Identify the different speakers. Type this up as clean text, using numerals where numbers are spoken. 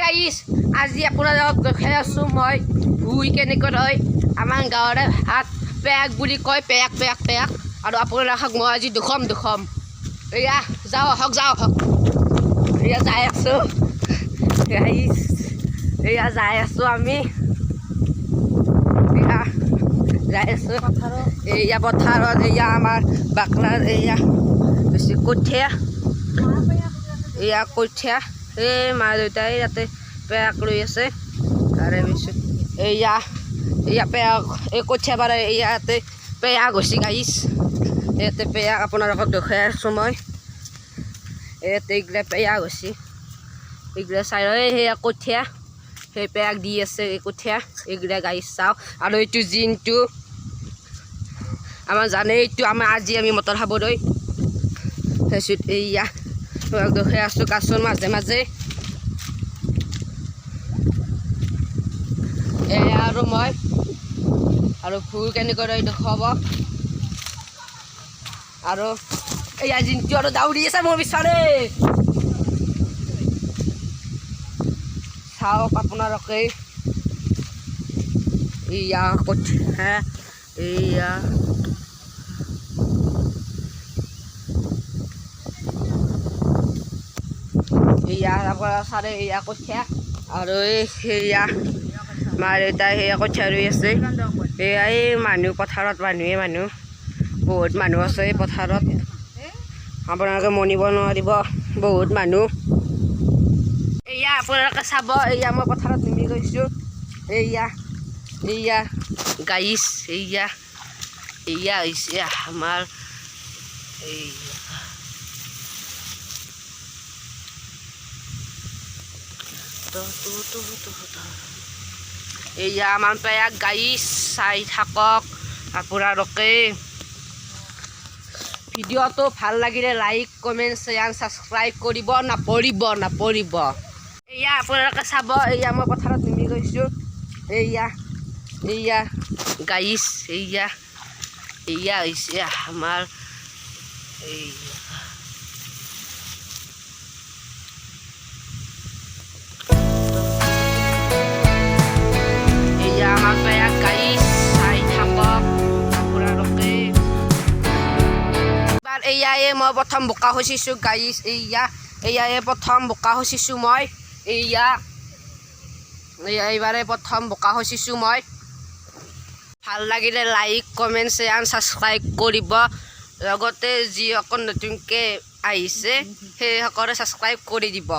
Speaker 1: গাইছ, আজি আপোনালোকক দেখাই আছোঁ মই ভুই কেনেকৈ হয়। আমাৰ গাঁৱৰে ভাত পেয়াক বুলি কয়, পেয়াক পেয়াক পেয়াক। আৰু আপোনালোকক মই আজি দুখম দুখম। এয়া যাওঁ আহক, যাওঁ আহক। এয়া যাই আছোঁ গাইছ, এয়া যাই আছোঁ আমি, এয়া যাই আছোঁ। এয়া পথাৰত, এয়া আমাৰ বাকলাৰ, এয়া বেছি কঠীয়া, এয়া কঠীয়া। এই মা দেউতাই ইয়াতে পেয়াক লৈ আছে। তাৰে পিছত এয়া এয়া পেয়াক, এই কঠীয়া পাৰে ইয়াতে পেয়াক হৈছে গাইছ। ইয়াতে পেয়াক আপোনালোকক দেখুৱাই আছোঁ মই। ইয়াতে এইগিলা পেয়াক হৈছে, এইগিলা চাই। এই সেয়া কঠীয়া, সেই পেয়াক দি আছে এই কঠীয়া এইগিলা গাইছ, চাওক। আৰু এইটো জিনটো আমাৰ জানে, এইটো আমাৰ আজি আমি মটৰ খাবলৈ। তাৰপিছত এইয়া দেখুৱাই আছোঁ গাছৰ মাজে মাজে। এয়া আৰু মই আৰু ফুল কেনেকৈ দেখুৱাব। আৰু এয়া জিনটো আৰু দাউৰি আছে মোৰ বিচাৰে। চাওক আপোনালোকে, এইয়া কঠীয়া, এইয়া এইয়া আপোনাৰ চাৰে এইয়া কঠীয়া। আৰু এই সেয়া মা দেউতাই সেয়া কঠীয়া ৰুই আছে। এয়া এই মানুহ পথাৰত, মানুহে মানুহ, বহুত মানুহ আছে এই পথাৰত, আপোনালোকে মনিব নোৱাৰিব, বহুত মানুহ। এয়া আপোনালোকে চাব, এয়া মই পথাৰত নামি গৈছোঁ। এয়া এয়া গাইছ, এয়া এয়া হৈছে আমাৰ এই এয়া আমাৰ পেয়াক গাইছ, চাই থাকক আপোনালোকে। ভিডিঅ'টো ভাল লাগিলে লাইক, কমেণ্ট, শ্বেয়াৰ, ছাবস্ক্ৰাইব কৰিব নপৰিব, নপৰিব। এয়া আপোনালোকে চাব, এয়া মই পথাৰত নামি গৈছোঁ। এয়া এয়া গাইছ, এয়া এয়া হৈছে আমাৰ এই এয়া আমাৰ পেয়াক গাইছ, চাই থাকক আপোনালোকে। এইবাৰ এয়াই মই প্ৰথম বোকা খচিছোঁ গাইছ। এইয়া এয়াই প্ৰথম বোকা খচিছোঁ মই। এইয়া এয়া এইবাৰে প্ৰথম বোকা খচিছোঁ মই। ভাল লাগিলে লাইক, কমেণ্ট, শ্বেয়াৰ, ছাবস্ক্ৰাইব কৰিব। লগতে যিসকল নতুনকৈ আহিছে সেইসকলে ছাবস্ক্ৰাইব কৰি দিব।